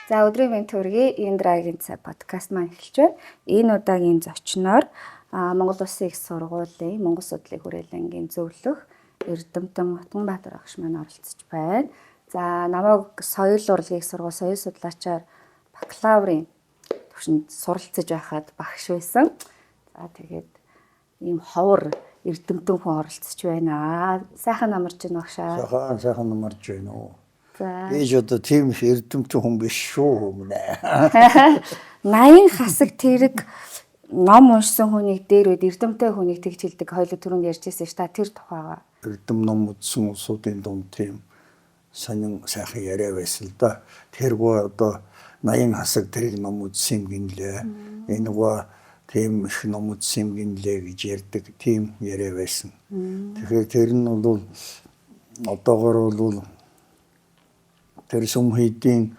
За, өдрийн мэнд төргий, Индрагийн цай подкаст маань эхэлж байна. Энэ удаагийн зочноор Монгол Улсын их сургуулийн Монгол судлалын хүрээлэнгийн зөвлөх Эрдэмтэн Отгонбаатар багш маань оролцож байна. За, намайг соёл урлагийн сургууль соёл судлаачаар бакалаврын түвшинд суралцж байхад багш байсан. За, тэгээд ийм ховор эрдэмтэн хүн оролцож байна. Сайхан амарч байна, багшаа. Сайхан сайхан амарч байна уу? За. Би ч одоо тийм их эрдэмтэн хүн биш шүү хүмүүнэ. 80 хасаг тэрэг ном уншсан хүнийг дээр үед эрдэмтэй хүнийг тэгж хэлдэг хоёул түрүүнд ярьж байсан ш, та тэр тухайгаа. Эрдэм ном үзсэн улсуудын дунд тийм сонин сайхан яриа байсан л да. Тэргүй одоо 80 хасаг тэрэг ном үзсэн юм гинлээ. Энэ гоо тийм их ном үзсэн юм гинлээ гэж ярьдаг тийм яриа байсан. Тэгэхээр тэр нь бол одоогор бол тэр сүм хийдийн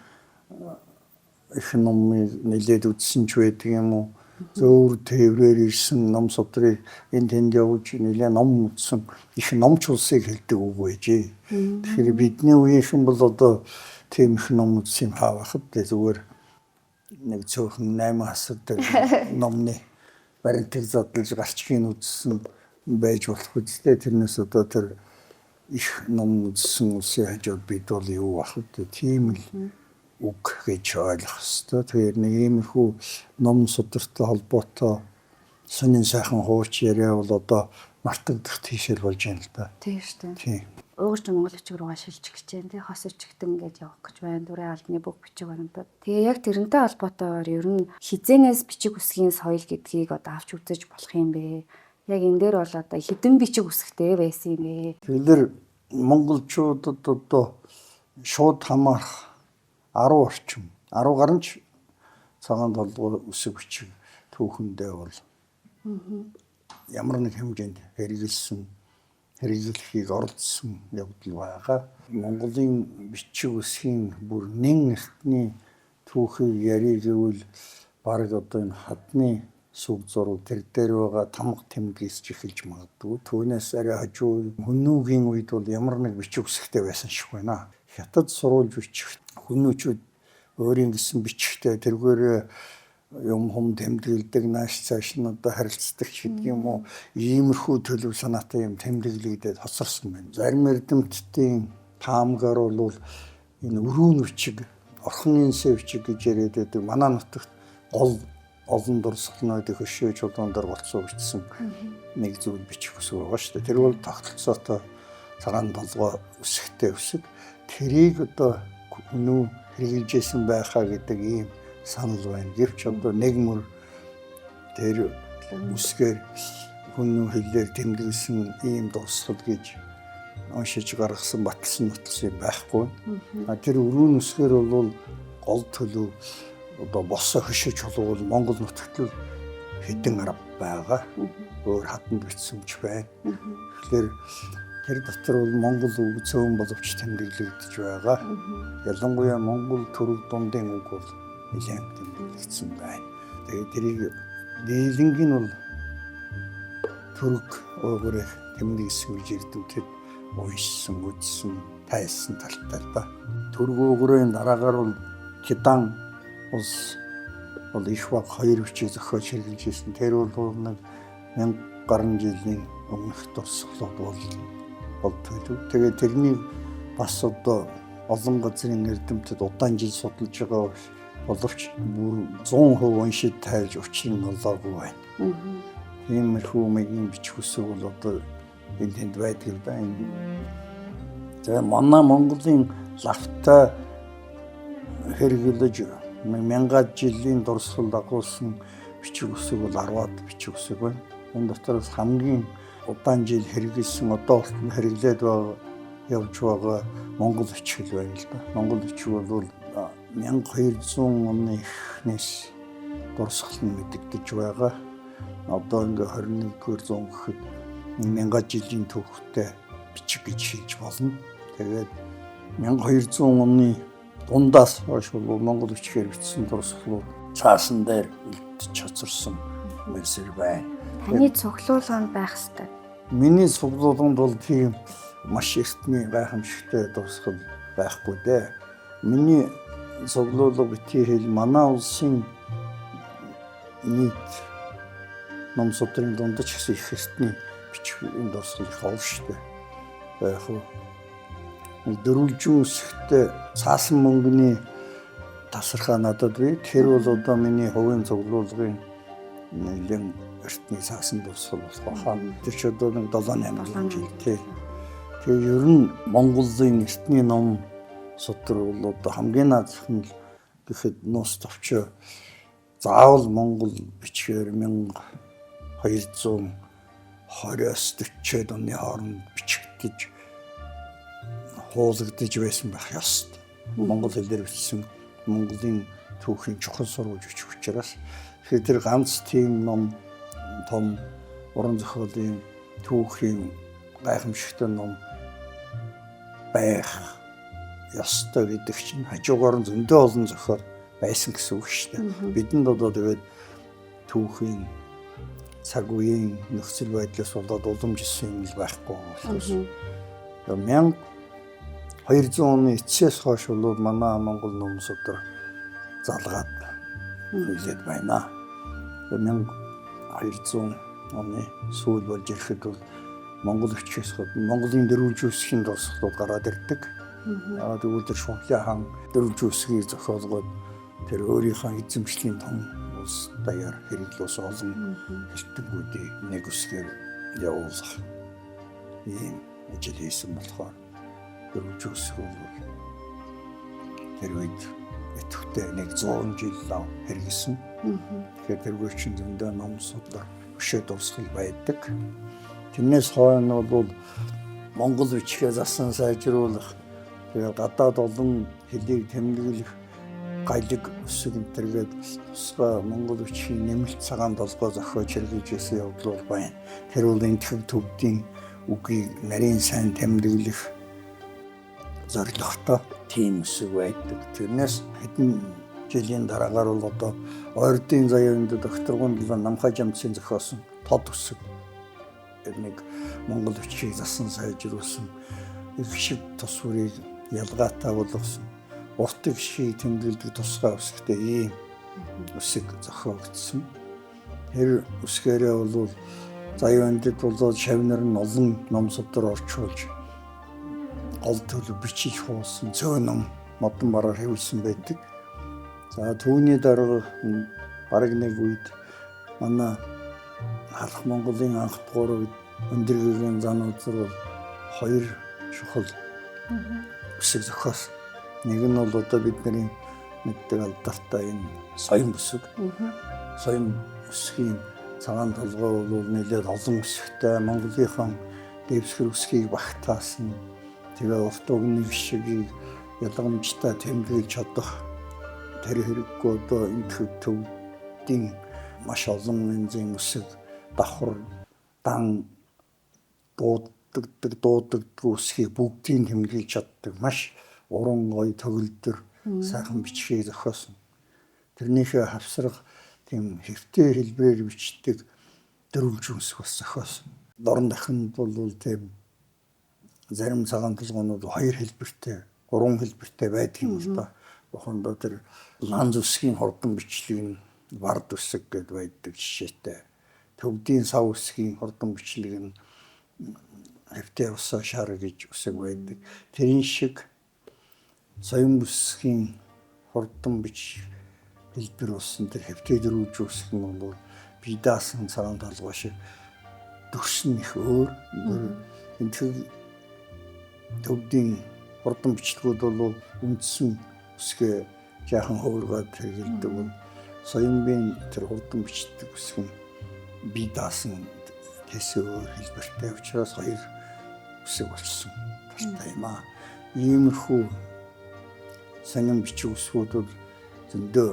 их номыг нэлээд үзсэн ч байдаг юм уу. Зөөр тээврээр ирсэн ном судрыг энэ тэнд явуулж нэлээд ном үзсэн их номч улсыг хэлдэг үг байжээ. Тэгэхээр бидний үеийнхэн бол одоо тийм их ном үзсэн юм хаа байхад зүгээр нэг цөөхөн 8 хасаг дээр номны баримтыг задлж гарчгийг үзсэн байж болох үстэй. Тэрнээс одоо тэр их ном үзсэн улсын хажууд бид бол юу ах вэ? Тийм л үг гэж ойлгох ёстой. Тэгэхээр нэг иймэрхүү ном судартай холбоотой сонин сайхан хууч яриа бол одоо мартагдах тийшэл болж байна л да. Тийм шүү дээ. Тийм. Уугч Монгол бичиг руугаа шилжих гэж байна. Тий, хос бичигтэн гэж явах гэж байна. Дүрэн албаны бүх бичиг баримтууд. Тэгээ яг тэрнтэй холбоотойгоор ер нь хизээнээс бичиг үсгийн соёл гэдгийг одоо авч үзэж болох юм бэ? Яг энэ дээр бол одоо хэдэн бичиг үсгтэй байсан юм бэ? Тэгэхээр монголчуудад одоо шууд хамаарах 10 орчим 10 гаруй ч цагаан толгой үсэг бичиг түүхэндээ бол ямар нэг хэмжээнд хэрэгэлсэн, хэрэглэхийг оролдсон явдал байгаа. Монголын бичиг үсгийн бүр нэн эртний түүхийг ярих гэвэл бараг одоо энэ хадны сүг зураг тэр дээр байгаа тамга тэмдгээс ч эхэлж магадгүй. Түүнээс арай хажуу хүннүүгийн үед бол ямар нэг бичиг үсгтэй байсан шиг байна. Хятад сурвалж бичих хүннүүчүүд өөрийн гэсэн бичгтэй тэргээр юм хум тэмдэглэдэг, нааш цааш нь одоо харилцдаг ч гэдэг юм уу, иймэрхүү төлөв санаатай юм тэмдэглэгдээд хоцорсон байна. Зарим эрдэмтдийн таамгаар бол энэ өрүүн бичиг, орхон инсэ бичиг гэж яриад байдаг. Манай нутагт гол олон дурсгалнуудыг хөшөө чулуун дээр голцоо бичсэн нэг зүйл бичих үсэг байгаа шүү дээ. Тэр бол тогтолцоотой цагаан толгой үсгтэй үсэг. Тэрийг одоо хүнүү хэрэгжилжсэн байхаа гэдэг ийм санал байна. Гэвч одоо нэг мөр тэр үсгээр хүнүү хэллээр тэмдэглэсэн ийм дурсгал гэж уншиж гаргасан баталсан нотолсон юм байхгүй. А тэр өрүүн үсгээр бол гол төлөв одоо босоо хөшөө чулуу бол Монгол нутагт л хэдэн арга байгаа. Өөр хатанд бичсэн ч байна. Тэгэхээр тэр дотор бол Монгол үг цөөн боловч тэмдэглэгдэж байгаа. Ялангуяа Монгол төрөг дундын үг бол нэлээд тэмдэглэгдсэн байна. Тэгээд тэрийг дийлэнг нь бол төрөг уугуурах тэмдэглэсэн гэж эрдэмтэд уншсан, үзсэн, тайлсан талтай л да. Төрөг уугуурын дараагаар бол Кидан улс бол их баг хоёр бичиг зохиож хэрэглэж ирсэн. Тэр бол нэг 1000 гаруй жилийн өмнөх дурсгалууд бол төлөв. Тэгээд тэрнийг бас одоо олон газрын эрдэмтэд удаан жил судалж байгаа боловч бүр 100% уншиж тайлж учир нь олоогүй байна. Тиймэрхүү маягийн бичих үсэг бол одоо энэ тэнд байдаг л да. Тэгээ манай Монголын лавтай хэрэглэж мянган жилийн дурсгал дагуулсан бичиг үсэг бол 10-аад бичиг үсэг байна. Энэ дотроос хамгийн удаан жил хэрэглэсэн, одоо болтол хэрэглээд байгаа явж байгаа монгол бичиг л байна л да. Монгол бичиг бол 1200 оны эхнээс дурсгал нь мэдэгдэж байгаа. Одоо ингээ 21-р зуун гэхэд мянган жилийн түүхтэй бичиг гэж хэлж болно. Тэгээд 1200 оны дундаас хойш бол монгол бичгээр бичсэн дурсгалууд цаасан дээр үлдэж хоцорсон мэрсэр байна. Таны цуглуулганд байх ёстой. Миний цуглуулганд бол тийм маш эртний гайхамшигтай дурсгал байхгүй дээ. Миний цуглуулга битгий хэл манай улсын нийт ном судрын дунд ч гэсэн их эртний бичгийн дурсгал их овш шүү дээ. Яг хөө дөрвөлжин үсгтээ цаасан мөнгөний тасархаа надад бий. Тэр бол одоо миний хувийн цуглуулгын нэлээд эртний цаасан дурсгал болох баха. Тэр ч одоо нэг 7 8 жил тий. Тэгээ ер нь Монголын эртний ном судар бол одоо хамгийн наазах нь гэхэд нуус товчоо заавал Монгол бичгээр 1220-оос 40-од оны хооронд бичигдэж хуулагдаж байсан байх ёстой. Монгол хэлээр бичсэн Монголын түүхийн чухал сурвалж бичих учраас тэгэхээр тэр ганц тийм ном том уран зохиолын түүхийн гайхамшигтай ном байх ёстой гэдэг чинь хажуугаар нь зөндөө олон зохиол байсан гэсэн үг шүү дээ. Бидэнд одоо тэгээд түүхийн цаг үеийн нөхцөл байдлаас болоод уламжилсан юм л байхгүй болохоос 1200 оны эцсээс хойш бол манай Монгол ном судар залгаад үлээд байна. 1200 оны сүүл болж ирэхэд бол Монгол бичгээс гадна Монголын дөрвөлж үсгийн дурсгалууд гараад ирдэг. Тэгвэл тэр Шувлын хаан дөрвөлж үсгийг зохиолгоод тэр өөрийнхөө эзэмшлийн том улс даяар хэрэглүүс олон хэлтэнгүүдийг нэг үсгээр явуулах ийм ажил хийсэн болохоор дөрвөлж үсэг бол тэр үед идэвхтэй нэг 100 жил лав хэрэгсэн. Тэгэхээр тэргүй чинь зөндөө ном судлаар өшөө дурсгал байдаг. Тэрнээс хойно бол Монгол бичгээ засан сайжруулах, тэгээ гадаад олон хэлийг тэмдэглэх галиг өсөг энэ төр гээд тусгай Монгол бичгийн нэмэлт цагаан толгой зохиож хэрэгжиж байсан явдал бол байна. Тэр бол энэтхэг төвдийн үгийг нарийн сайн тэмдэглэх зорилготой тийм өсөг байдаг. Тэрнээс хэдэн жилийн дараагаар бол одоо ойрдын заяанд докторгон Намхай жамцын зохиосон тод өсөг нэг Монгол бичгийг засан сайжруулсан их шиг тус бүрийг ялгаатай болгосон урт их шиг тэмдэглэдэг тусгай өсгтэй ийм өсөг зохиогдсон. Тэр өсгээрээ бол заяандэд бол шавнар нь олон ном судар орчуулж гол төлөв бичиж хуулсан цөөн ном модон бараар хэвлсэн байдаг. За түүний дараа бараг нэг үед манай Халах Монголын анх дугаар үед Өндөргийн зан үзэр бол хоёр чухал үсэг зохиосон. Нэг нь бол одоо бидний мэддэг алдартай энэ соён бүсэг. Соён бүсгийн цагаан толгой бол нэлээд олон үсгтэй Монголынхон дэвсгэр үсгийг багтаасан. Тэгээ урт угны шигийг ялгамжтай тэмдэглэж чадах тэр хэрэггүй одоо энэтхэг төвдийн маш олон янзын үсэг давхар дан дууддаг үсгийг бүгдийг тэмдэглэж чаддаг маш уран гоё төгөлдөр сайхан бичгийг зохиосон. Тэрнийхээ хавсрах тийм хэвтэй хэлбэрээр бичдэг дөрвөлжин үсэг бас зохиосон. Дорн дахинд бол тийм зарим цагаан толгоонууд хоёр хэлбэртэй, гурван хэлбэртэй байдаг юм л да. Бохондоо тэр ланз үсгийн хурдан бичлэг нь вард үсэг гэд байдаг жишээтэй. Төвдийн сав үсгийн хурдан бичлэг нь хэвтэй усаа шар гэж үсэг байдаг. Тэрэн шиг соён бүсгийн хурдан бич хэлбэр болсон тэр хэвтэй дөрвөлж үсэг нь бол бие даасан цагаан толгой шиг дүрс нь их өөр. Энэтхэг төвдийн хурдан бичлэгүүд бол үндсэн үсгээ жаахан хувиргаад хэрэглэдэг бол соёнбийн тэр хурдан бичдэг үсэг нь бие даасан тэс өөр хэлбэртэй учраас хоёр үсэг болчихсон талтай юм аа. Иймэрхүү сонин бичиг үсгүүд бол зөндөө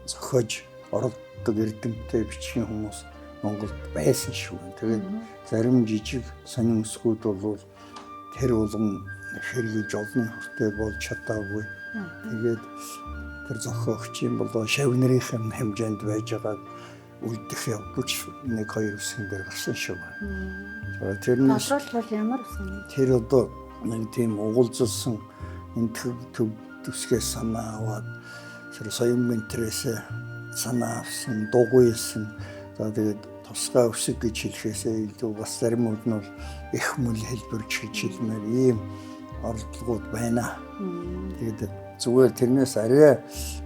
зохиож оролддог эрдэмтэй бичгийн хүмүүс Монголд байсан шүү. Тэгээд зарим жижиг сонин үсгүүд бол тэр болгон хэрэгжилж олонний хүртэл болж чадаагүй. Тэгээд тэр зохиогчийн болоо шавнырийн хэмжээнд байж байгаа үлдэх явдалч нэг хоёр үсгэн дээр гарсан шүү. Тэр бол ямар үсгэн? Тэр одоо нэг тийм угуулзалсан энэтхэг төвдийн хятад үсгээс санаа аваад тэр соён тэрээс санаа авсан, дугуйлсан. За тэгээд тусгай үсэг гэж хэлэхээсээ илүү бас зарим үд нь бол их мөл хэлбэрч гэж хэлмээр ийм оролдлогууд байна. Тэгээд зүгээр тэрнээс арай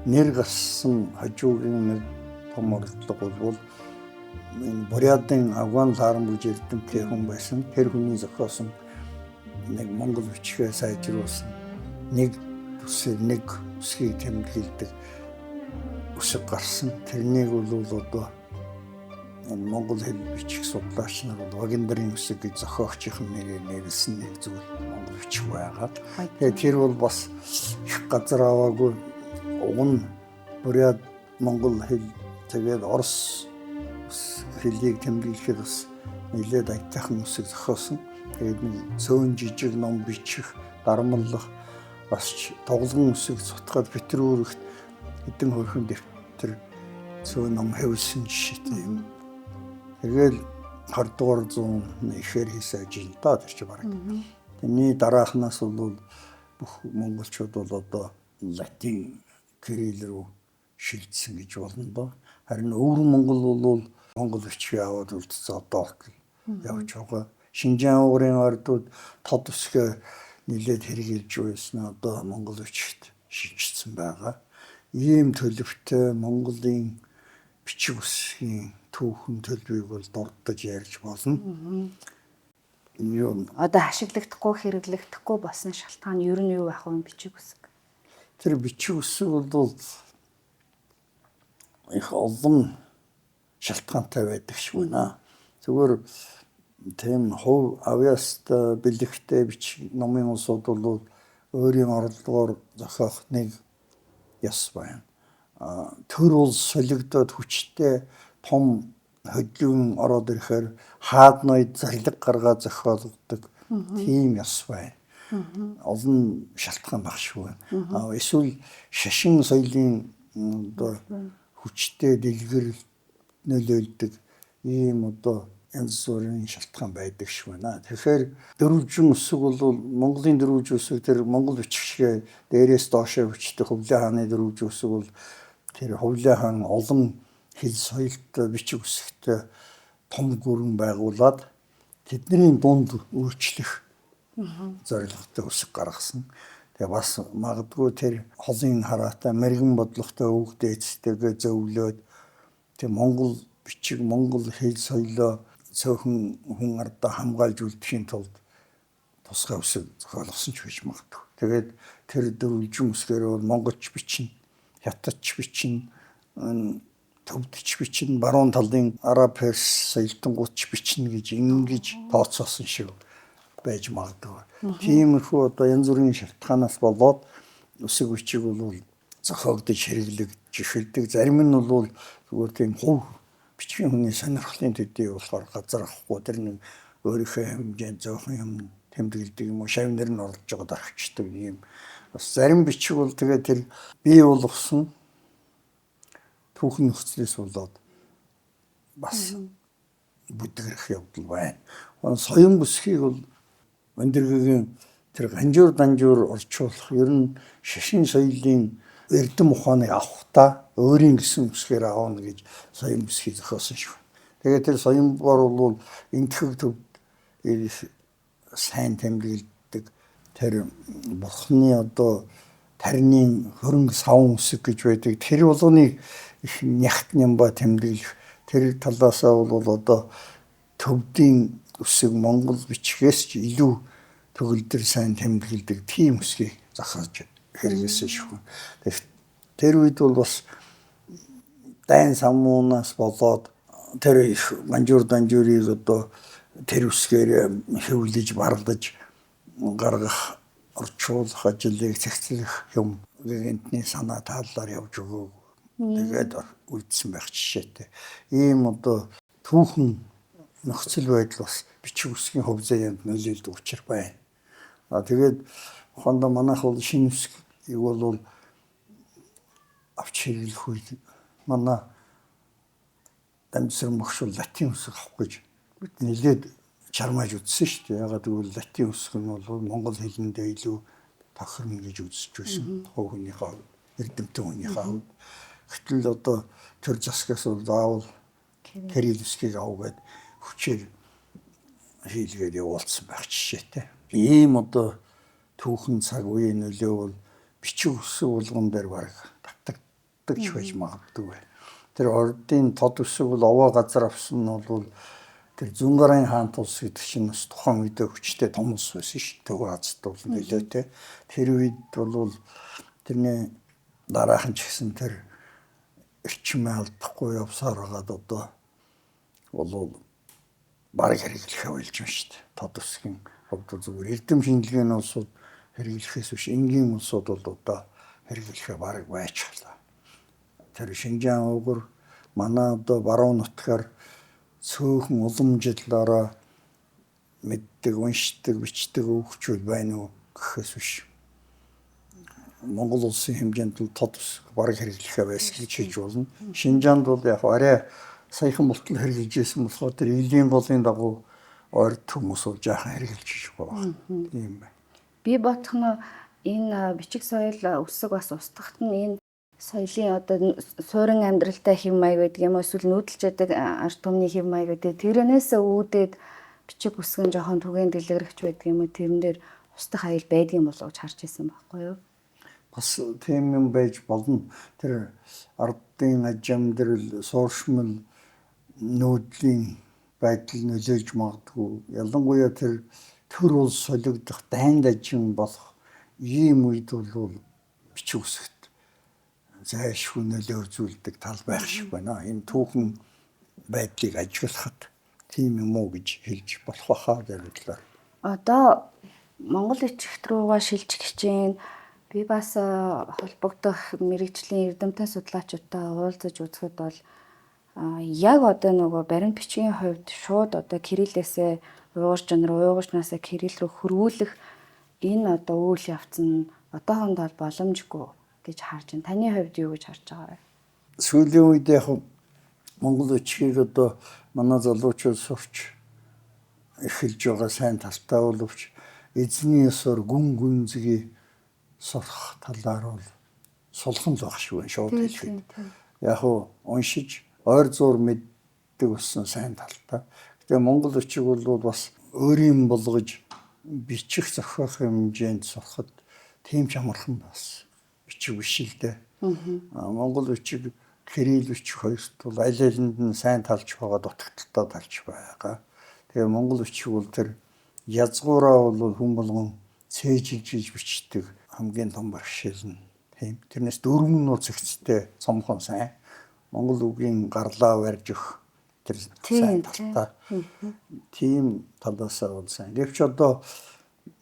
нэр гарсан хажуугийн нэг том оролдлого бол энэ Бурятын Афган ларм гэж эрдэмтдээ хүн байсан. Тэр хүний зохиосон нэг монгол бичгээ сайжруулсан нэг үсэг нэг үсгийг тэмдэглэдэг үсэг гарсан. Тэрнийг бол одоо энэ монгол хэл бичих судлаач нар бол Вагендрын үсэг гэж зохиогчийн нэрээр нэрлсэн нэг зүйл монгол бичих байгаа. Тэгээд тэр бол бас их газар аваагүй уг нь Бурят монгол хэл тэгээд орос хэлийг тэмдэглэхэд бас нэлээд аятайхан үсэг зохиосон. Тэгээд нэг цөөн жижиг ном бичих, дармаллах бас ч тоглон үсэг цутгаад Петербургт хэдэн хөрхөн дэвтэр цөөн ном хэвлсэн жишээтэй юм. Тэгэл 20 дугаар зуун ихээр хийсэн ажил л доо тэр чи бараг. Тэрний дараахнаас бол бүх монголчууд бол одоо латин кирилл рүү шилжсэн гэж болно доо. Харин өвөр Монгол бол монгол бичгийг аваад үлдсэн одоо болтол явж байгаа. Шинжаан угрын ардууд тод үсгээ нэлээд хэрэгжилж байсан одоо монгол бичигт шилжчихсэн байгаа. Ийм төлөвтэй Монголын бичиг үсгийн түүхэн төлөвийг бол дурддаж ярьж болно. Юу Одоо ашиглагдахгүй, хэрэглэгдэхгүй болсон шалтгаан ер нь юу байх вэ бичиг үсэг? Тэр бичиг үсэг бол их олон шалтгаантай байдаг шиг байна. Зүгээр тийм хувь авьяастай бэлэгтэй бичиг номын улсууд бол өөрийн оролдлогоор зохиох нэг ёс байна. Төр улс солигдоод хүчтэй том хөдөлгөөн ороод ирэхээр хаад ноёд зарлиг гаргаа зохиолгодог тийм ёс байна. Олон шалтгаан баг шүү байна. Эсвэл шашин соёлын одоо хүчтэй дэлгэрэл нөлөөлдөг ийм одоо янз бүрийн шалтгаан байдаг шиг байна. Тэгэхээр дөрвөлжин үсэг бол Монголын дөрвөлжин үсэг тэр монгол бичгшгээ дээрээс доошоо бичдэг Хувлаа хааны дөрвөлжин үсэг бол тэр Хувлаа хаан олон хэл соёлтой бичиг үсэгтэй том гүрэн байгуулад тэдний дунд өөрчлөх зорилготой үсэг гаргасан. Тэгээ бас магадгүй тэр холын хараатай мэрэгэн бодлоготой үг дээдстэйгээ зөвлөөд тэг монгол бичиг монгол хэл соёлоо цөөхөн хүн ардаа хамгаалж үлдэхийн тулд тусгай үсэг зохиолгосон ч байж магадгүй. Тэгээд тэр дөрвөлжин үсгээр бол монголч бичнэ, хятадч бичнэ, төвдч бичнэ, баруун талын араб перс соёлтонгуудч бичнэ гэж ингэж тооцоосон шиг байж магадгүй. Тиймэрхүү одоо янз бүрийн шалтгаанаас болоод үсэг бичиг бол зохиогдож хэрэглэгдэж эхэлдэг. Зарим нь бол зүгээр тийм хувь бичгийн хүний сонирхлын төдий болохоор газар авахгүй тэр нэг өөрийнхөө хэмжээнд зөөхөн юм тэмдэглэдэг юм уу шав нэр нь орлож байгаад орхичдаг юм. Бас зарим бичиг бол тэгээ тэр бий болгосон түүхэн нөхцлөөс болоод бас бүдгэрэх явдал байна. Соён бүсгийг бол Өндөргийн тэр ганжуур данжуур орчуулах ер нь шашин соёлын эрдэм ухааныг авахдаа өөрийн гэсэн үсгээр авна гэж соён бүсгийг зохиосон шүү. Тэгээд тэр соён бор бол энтхэг төвд сайн тэмдэглэдэг тэр бурхны одоо тарны хөрөнгө савн үсэг гэж байдаг. Тэр болгоныг их нягт нямба тэмдэглэх тэр талаасаа бол одоо төвдийн үсэг монгол бичгээс ч илүү төгөлдөр сайн тэмдэглэдэг тийм үсгийг зохиож хэрэглэсэн шүү. Тэр үед бол бас дайн самуунаас болоод тэр их ганжуур данжуурыг одоо тэр үсгээр хэвлэж барлаж гаргах орчуулах ажлыг цэгцлэх юм гэнтний санаа тааллаар явж өгөөг. Тэгээд үлдсэн байх жишээтэй. Ийм одоо түүхэн нөхцөл байдал бас бичиг үсгийн хувь заяанд нөлөөлдөг учир байна. А тэгээд ухаандаа манайх бол шинэ үсгийг бол авч хэрэглэх үед манай дамжсан багш бол латин үсэг авах гэж нэлээд чармааж үзсэн шүү дээ. Ягаад гэвэл латин үсэг нь бол монгол хэлэндээ илүү тохирно гэж үзэж байсан. Тухайн хүнийхээ хувьд, эрдэмтэн хүнийхээ хувьд. Гэтэл одоо төр засгаас бол заавал Кирилл үсгийг авгээд хүчээр хийлгээд явуулсан байх жишээтэй. Ийм одоо түүхэн цаг үеийн нөлөө бол бичиг үсэг болгон дээр бараг татагддаг ч байж магадгүй. Тэр ордын тод үсэг бол овоо газар авсан нь бол тэр Зүүн гарын хаант улс гэдэг чинь бас тухайн үедээ хүчтэй том улс байсан шүү. Төвөө Азад бол нөлөөтэй. Тэр үед бол тэрний дараахан ч гэсэн тэр эрчимээ алдахгүй явсаар байгаад одоо бол бараг хэрэглэхээ болж байна шүү дээ. Тод үсгийн хувьд зүгээр эрдэм шинжилгээний улсууд хэрэглэхээс биш энгийн улсууд бол одоо хэрэглэхээ бараг байчихлаа. Тэр Шинжаан уйгур манай одоо баруун нутгаар цөөхөн уламжлалаараа мэддэг, уншдаг, бичдэг өвчүүд байна уу гэхээс биш. Монгол улсын хэмжээнд бол тод үсэг бараг хэрэглэхээ байсан гэж хэлж болно. Шинжаанд бол яг арай саяхан болтол хэрэглэж байсан болохоор тэр илийн голын дагуу ойрт хүмүүс бол жаахан хэрэглэж байгаа. Тийм байна. Би бодох нь энэ бичиг соёл үсэг бас устгахт нь энэ соёлын одоо суурин амьдралтай хэв маяг байдаг юм уу эсвэл нүүдэлж яадаг ард түмний хэв маяг гэдэг тэрнээс үүдээд бичиг үсэг нь жоохон түгээн дэлгэрэгч байдаг юм уу, тэрэн дээр устдах аюул байдаг юм болов уу гэж харж ирсэн байхгүй юу? Бас тийм юм байж болно. Тэр ардын аж амьдрал, сууршмал, нүүдлийн байдал нөлөөлж магадгүй. Ялангуяа тэр төр улс солигдох, дайн дажин болох ийм үед бол бичиг үсэгт зайлшгүй нөлөө үзүүлдэг тал байх шиг байна. Энэ түүхэн байдлыг ажиглахад тийм юм уу гэж хэлж болох баха зэрэглээ. Одоо Монгол ичгт руугаа шилжих хичээн би бас холбогдох мэрэгжлийн эрдэмтэн судлаачдтай уулзаж үзэхэд бол яг одоо нөгөө баримт бичгийн хувьд шууд одоо Кириллээсээ уйгурч руу, уйгурчнаасаа Кирилл рүү хөрвүүлэх энэ одоо үйл явц нь одоохондоо боломжгүй гэж харж байна. Таны хувьд юу гэж харж байгаа вэ? Сүүлийн үед яг Монгол бичгийг одоо манай залуучууд сурч эхэлж байгаа сайн талтай боловч эзний ёсоор гүн гүнзгий сурах талаар бол сулхан л байх шиг байна шууд хэлэхэд. Яг уу уншиж ойр зуур мэддэг болсон сайн талтай. Гэтэ Монгол бичиг бол бас өөрийн болгож бичих зохиох хэмжээнд сурахад тийм ч амархан бас бичиг биш л дээ. Монгол бичиг, Кирилл бичиг хоёрт бол аль алинд нь сайн талж байгаа, дутагдaltaй талж байгаа. Тэгээ Монгол бичиг бол тэр язгуураа бол хүн болгон цээжилж иж бичдэг хамгийн том бэрхшээл нь тийм. Тэрнээс дөрвөн нь бол зэгцтэй цомхон сайн. Монгол үгийн гарлаа барьж өгөх тэр сайн талтай. Тийм талаасаа бол сайн. Гэвч одоо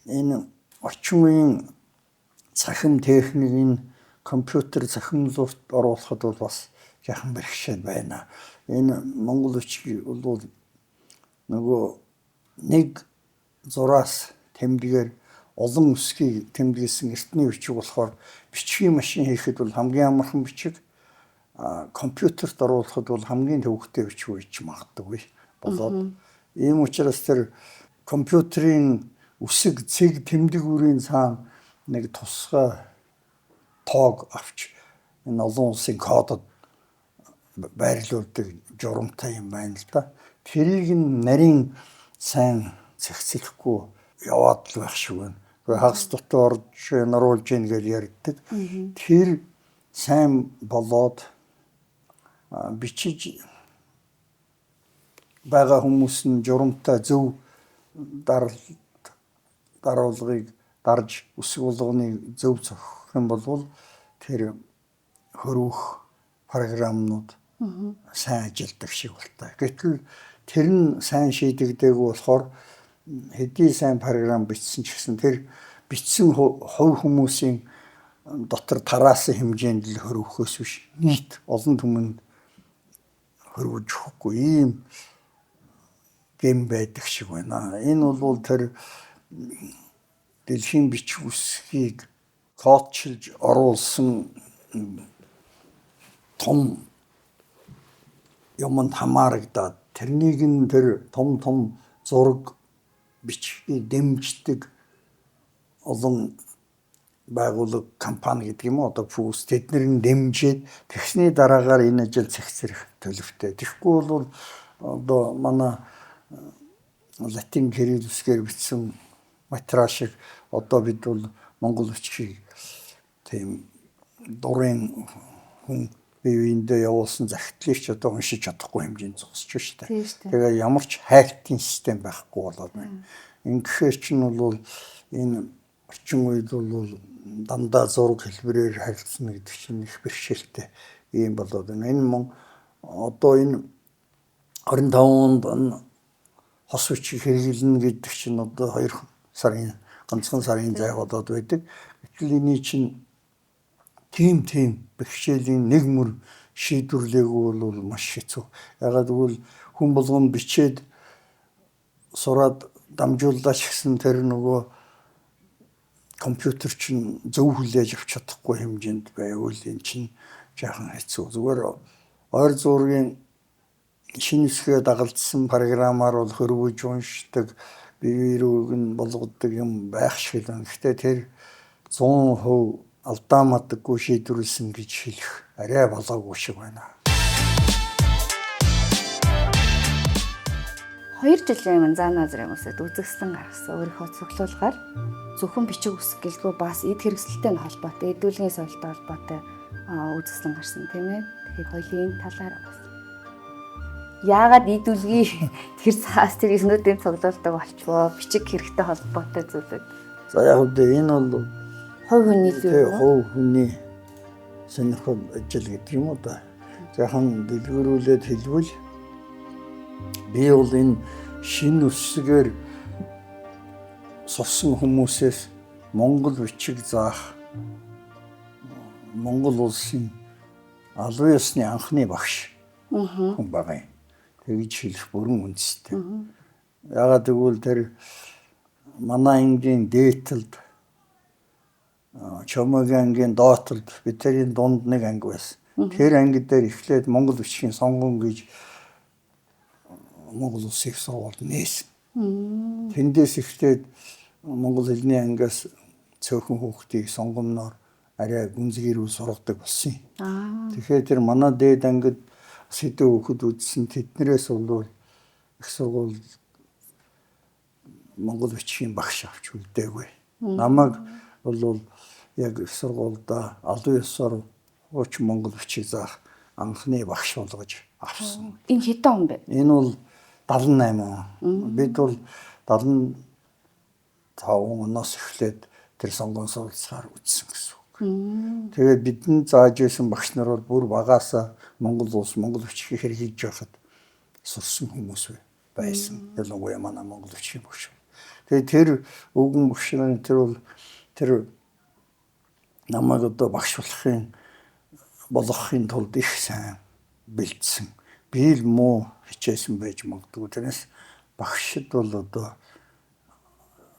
энэ орчин үеийн цахим техник, энэ компьютер цахимлуурт оруулахад бол бас жаахан бэрхшээл байна. Энэ Монгол бичиг бол нөгөө нэг зураас тэмдгээр олон үсгийг тэмдэглэсэн эртний бичиг болохоор бичгийн машин хийхэд бол хамгийн амархан бичиг, компьютерт оруулахад бол хамгийн төвөгтэй бичиг байж магадгүй болоод ийм учраас тэр компьютерийн үсэг цэг тэмдэг бүрийн цаана нэг тусгай тоог авч энэ олон улсын кодод байрлуулдаг журамтай юм байна л да. Тэрийг нь нарийн сайн зохицолохгүй яваад л байх шиг байна. Хагас дутуу орж нуруулж ийн гэж ярьдаг. Тэр сайн болоод бичиж байгаа хүмүүс нь журамтай зөв даруулгыг дарж үсэг болгоныг зөв зохих юм бол тэр хөрвөх програмнууд сайн ажилладаг шиг болтой. Гэтэл тэр нь сайн шийдэгдээгүй болохоор хэдий сайн програм бичсэн ч гэсэн тэр бичсэн хувь хүмүүсийн дотор тараасан хэмжээнд л хөрвөхөөс биш нийт олон түмэнд хөрвөж өгөхгүй ийм гэм байдаг шиг байна. Энэ бол тэр дэлхийн бичиг үсгийг кодчилж оруулсан том юмд хамаарагдаад тэрнийг нь тэр том том зураг бичгийг дэмждэг олон байгууллага компани гэдэг юм уу одоо фүүс тэднэр нь дэмжиж тэгсний дараагаар энэ ажил цэгцэрэх төлөвтэй. Тэгэхгүй бол одоо манай латин кирилл үсгээр бичсэн материал шиг одоо бид бол монгол бичгийг тийм дурын хүн бие биендээ явуулсан захидлыг ч одоо уншиж чадахгүй хэмжээнд зогсож шүү дээ. Тэгээ ямар ч хайлтын систем байхгүй болоод байна. Ингэхээр чинь бол энэ орчин үед бол дандаа зураг хэлбэрээр харилцана гэдэг чинь их бэрхшээлтэй ийм болоод байна. Энэ мөн одоо энэ 25 онд хос бичиг хэрэглэнэ гэдэг чинь одоо 2 сарын ганцхан сарын зай болоод байдаг. Гэтэл энэ чинь тийм бэрхшээлийн нэг мөр шийдвэрлээгүй бол маш хэцүү. Ягаад гэвэл хүн болгон бичээд сураад дамжууллаа ч гэсэн тэр нөгөө компьютер чинь зөв хүлээж авч чадахгүй хэмжээнд байвал энэ чинь жаахан хэцүү. Зүгээр ойр зуургийн шинэ үсгээ дагалдсан програмаар бол хөрвөж уншдаг, бие рүүг нь болгодог юм байх шиг л байна. Гэхдээ тэр 100% алдаамадаггүй шийдвэрлсэн гэж хэлэх арай болоогүй шиг байна. 2 жилийн өмнө Зан Назарын үсэд үзэсгэлэн гаргасан. Өөрийнхөө цуглуулгаар зөвхөн бичиг үсэг гэлгүй бас эд хэрэгсэлтэй нь холбоотой, эдүүлгийн соёлтой холбоотой үзэсгэлэн гарсан тийм ээ. Тэгэхээр хоёулын талаар бас яагаад эдүүлгийг тэр цаас тэр эснүүдийн цуглуулдаг болчихвоо? Бичиг хэрэгтэй холбоотой зүйлүүд. За яг үгүй энэ бол хувь хүний зүйл. Хувь хүний сонирхол ажил гэдэг юм уу да. Жаахан дэлгэрүүлээд хэлбэл би бол энэ шинэ үсгээр сурсан хүмүүсээс монгол бичиг заах Монгол улсын албан ёсны анхны багш хүн байгаа юм. Тэгж хэлэх бүрэн үндэстэй. Ягаад гэвэл тэр манай ангийн дээд талд Чомогийн ангийн доод талд бид тэрийн дунд нэг анги байсан. Тэр анги дээр эхлээд монгол бичгийн сонгон гэж Монгол улсын их сургуульд нээсэн. Тэндээс эхлээд монгол хэлний ангиас цөөхөн хүүхдийг сонгомноор арай гүнзгийрүүл сургадаг болсон юм. Тэгэхээр тэр манай дээд ангид сэдв хүүхэд үзсэн тэднэрээс бол их сургууль монгол бичгийн багш авч үлдээгүй. Намайг бол яг их сургуульда албан ёсоор хуучин монгол бичиг заах анхны багш болгож авсан. Энэ хэдэн он бэ? Энэ бол 78 он. Бид бол 75 оноос эхлээд тэр сонгон суралцахаар үтсэн гэсэн үг. Тэгээд бидэнд зааж байсан багш нар бол бүр багаасаа Монгол улс, монгол бичгийг хэрэгжиж байхад сурсан хүмүүс байсан. Ялангуяа манай монгол бичгийн багш. Тэгээд тэр өвгөн багш нарын тэр бол тэр намайг одоо багш болгохын тулд их сайн бэлдсэн. Би л муу хичээсэн байж магадгүй. Тэрнээс багшд бол одоо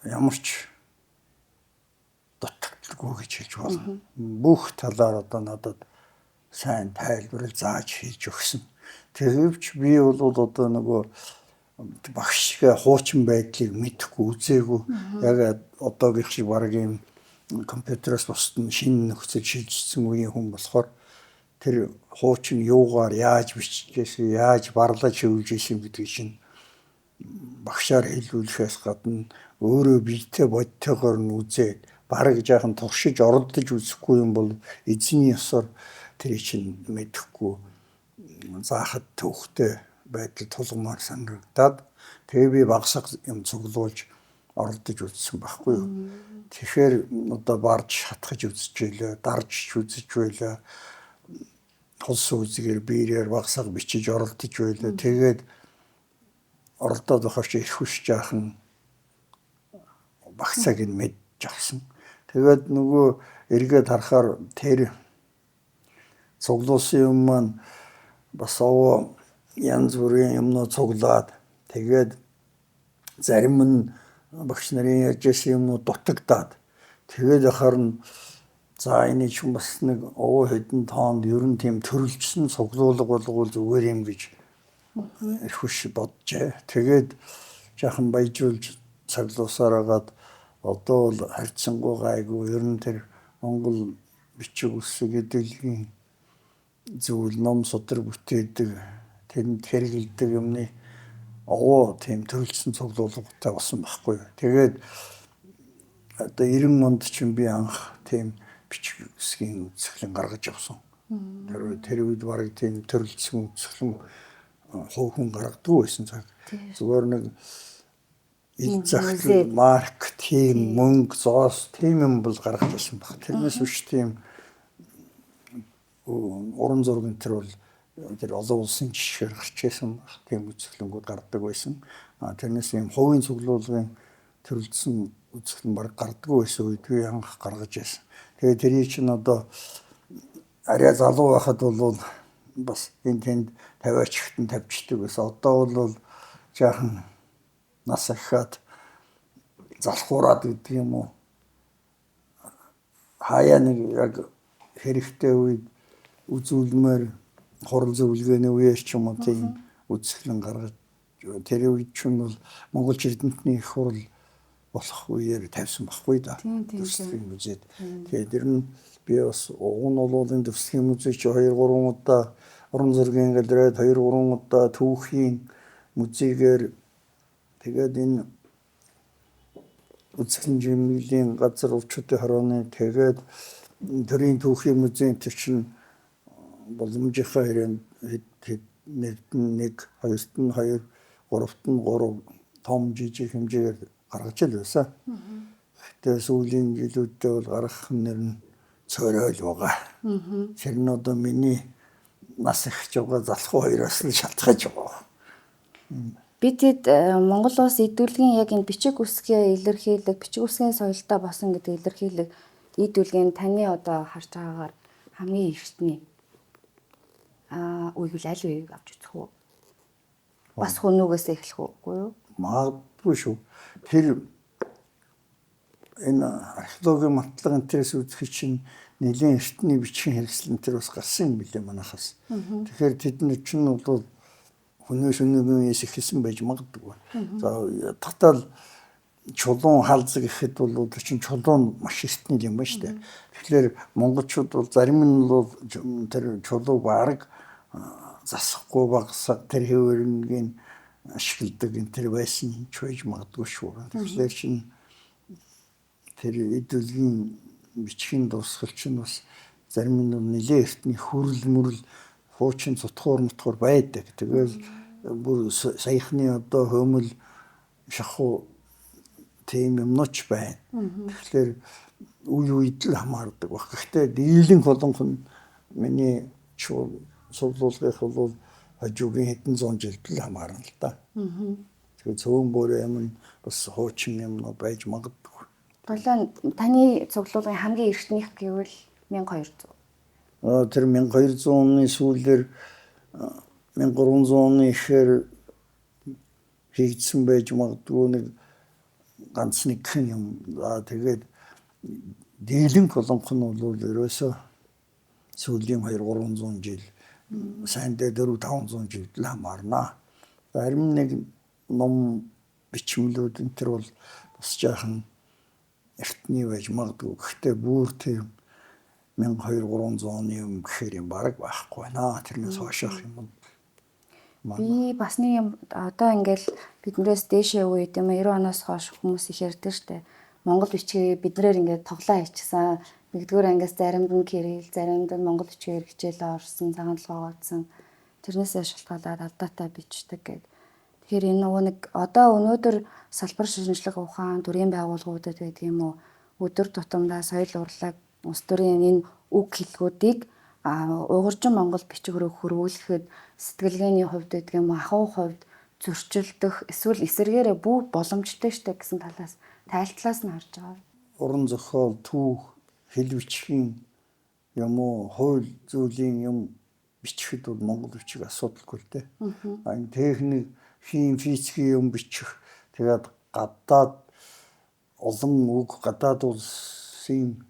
ямар ч дутагдaltaгүй гэж хэлж болно. Бүх талаар одоо надад сайн тайлбарлаж зааж хийж өгсөн. Тэгэвч би бол одоо нөгөө багшгаа хуучин байдлыг мэдэхгүй үзээгүй. Яг одоогийнх шиг баг юм компьютероос бусад нь шинэ нөхцөл шилжсэн үеийн хүн болохоор тэр хуучин юугаар яаж биччихсэн, яаж барлаж хэвлэж исэн гэдгийг чинь багшаар хэлүүлэхээс гадна өөрөө биетэй бодтойгоор нь үзээд бараг жаахан туршиж оролдож үзэхгүй юм бол эзний ёсоор тэр чинь мэдэхгүй заахад төвхтэй байдал тулгамаар санагдаад тэгээ би багсаг юм цуглуулж оролдож үзсэн байхгүй юу. Тэгэхээр одоо барж хатгаж үзэж байлаа, дарж үзэж байлаа. Хулс үзгээр биерээр багсаг бичиж оролдож байлаа. Тэгээд оролдоод байхаар чи эрх хүч жаахан багцааг нь мэдж авсан. Тэгээд нөгөө эргээд харахаар тэр цуглуулсан юм маань бас овоо янз бүрийн юмнууд цуглаад тэгээд зарим нь багш нарын ярьж байсан юмнууд дутагдаад тэгээд яхаар нь за энэ чинь бас нэг овоо хэдэн тоонд ер нь тийм төрөлжсөн цуглуулга болгоул зүгээр юм гэж эрх хүч боджээ. Тэгээд жаахан баяжуулж цуглуусаар агаад одоо бол харьцангуй гайгүй ер нь тэр Монгол бичиг үсэг эдэлгийн зүйл ном судар бүтээдэг, тэнд хэрэгэлдэг юмны овоо тийм төрөлжсөн цуглуулгатай болсон байхгүй юу. Тэгээд одоо 90 онд чинь би анх тийм бичиг үсгийн үзэсгэлэн гаргаж явсан. Тэр үед бараг тийм төрөлжсөн үзэсгэлэн хувь хүн гаргадаг байсан цаг. Зүгээр нэг ил захидал, марк, тийм мөнгө, зоос тийм юм бол гаргаж байсан баг. Тэрнээс биш тийм уран зураг энэ төр бол тэр олон улсын жишгээр гарч ирсэн баг. Тийм үзэсгэлэнгүүд гардаг байсан. А тэрнээс ийм хувийн цуглуулгын төрөлдсөн үзэсгэлэн бараг гардаггүй байсан үед би анх гаргаж байсан. Тэгээд тэрий чинь одоо арай залуу байхад бол бас энэ тэнд тавиач ихтэн тавьчихдаг байсан. Одоо бол жаахан нас ахиад залхуураад гэдэг юм уу. Хаяа нэг яг хэрэгтэй үед үзүүлмээр хурал зөвлөгөөний үеэр ч юм уу тийм үзэсгэлэн гаргаж тэр үед ч бол Монгол эрдэмтний их хурал болох үеэр тавьсан байхгүй да. Дүрслэлийн музейд. Тэгээд тэр нь би бас уг нь бол энэ дүрслэлийн музей чи 2 3 удаа уран зургийн галерейд 2 3 удаа түүхийн музейгээр тэгээд энэ үзэсгэлэн жимнэлийн газар улчуудын хорооны тэгээд төрийн түүхийн музейн тэр чинь боломжийнхаа хэрээнд хэд нэгт нь 1, хоёрт нь 2, гуравт нь 3 том жижиг хэмжээгээр гаргаж л байсан. Гэхдээ сүүлийн жилүүддээ бол гаргах нэр нь цорой л байгаа. Тэр нь одоо миний нас ихж байгаа залхуу хоёроос л шалтгааж байгаа. Бид хэд Монгол улс эдүүлгийн яг энэ бичиг үсгээ илэрхийлэг, бичиг үсгийн соёлтой босон гэдэг илэрхийлэг эдүүлгийн таны одоо харж байгаагаар хамгийн эртний үеийг аль үеийг авч үзэх үү? Бас хүнүүгээс эхлэх үгүй юу? Магадгүй шүү. Тэр энэ археологийн матлага интерес үзэх чинь нэлийн эртний бичгийн хэрэгсэл энэ төр бас гарсан юм билээ манайхаас. Тэгэхээр тэд нар чинь бол хүнээ шөнөгийн үеэс эхэлсэн байж магадгүй. За татал чулуун хаалзаг гэхэд бол тэр чинь чулуун маш эртний юм байна шүү дээ. Тэгэхээр монголчууд бол зарим нь бол тэр чулууг бараг засахгүй багсаг тэр хэвэрнгийн ашигладаг энэ тэр байсан ч байж магадгүй шүү. Тэгэхээр чинь тэр эдүлгийн бичгийн дурсгал чинь бас зарим нь нэлээд эртний хүрэл мөрөл хуучин цутгуур мутгуур байдаг. Тэгэл бүр саяхны одоо хөөмөл шахуу тийм юмнууч байна. Тэгэхээр үе үед л хамаардаг баг. Гэхдээ дийлэн холонх нь миний цуглуулгын бол хажуугийн хэдэн зуун жилд л хамаарна л да. Тэгэхээр цөөн бүр юм бас хуучин юм байж магадгүй. Болон таны цуглуулгын хамгийн эртнийх гэвэл 1200. Тэр 1200 оны сүүлээр 1300 оны ихээр хийгдсэн байж магадгүй нэг ганц нэгхэн юм. За тэгээд дийлэнх холонх нь бол ерөөсөө сүүлийн 2-300 жил сайндаа 4-500 жил л хамаарна. Зарим нэг ном бичмэлүүд энэ төр бол бас жаахан эртний байж магадгүй. Гэхдээ бүр тийм 1200-300 оны юм гэхээр юм бараг байхгүй байна. Тэрнээс хойшоох юм. Би бас нэг юм одоо ингээл биднээс дээшээ үед юм 90 оноос хойш хүмүүс их ярьдаг штэ. Монгол бичгийг биднээр ингээд тоглоо хийчихсэн. Нэгдүгээр ангиас заримд нь кирилл, заримд нь монгол бичгээр хичээлээ орсон, цагаан толгоогоодсон. Тэрнээсээ шалтгаалаад алдаатай бичдэг гэдэг. Тэгэхээр энэ нөгөө нэг одоо өнөөдөр салбар шинжлэх ухаан, төрийн байгууллагуудад байдаг юм уу? Өдөр тутамдаа соёл урлаг, улс төрийн энэ үг хэллэгүүдийг угаржин монгол бичиг рүү хөрвүүлэхэд сэтгэлгээний хувьд байдаг юм уу, ахуй хувьд зөрчилдөх эсвэл эсэргээрээ бүү боломжтой штэ гэсэн талаас тайлтлаас нь харж байгаа. Уран зохиол, түүх, хэл бичгийн юм уу, хууль зүйлийн юм бичихэд бол монгол бичиг асуудалгүй л дээ. Энэ техник, хим, физикийн юм бичих тэгээд гадаад олон үг, гадаад улсын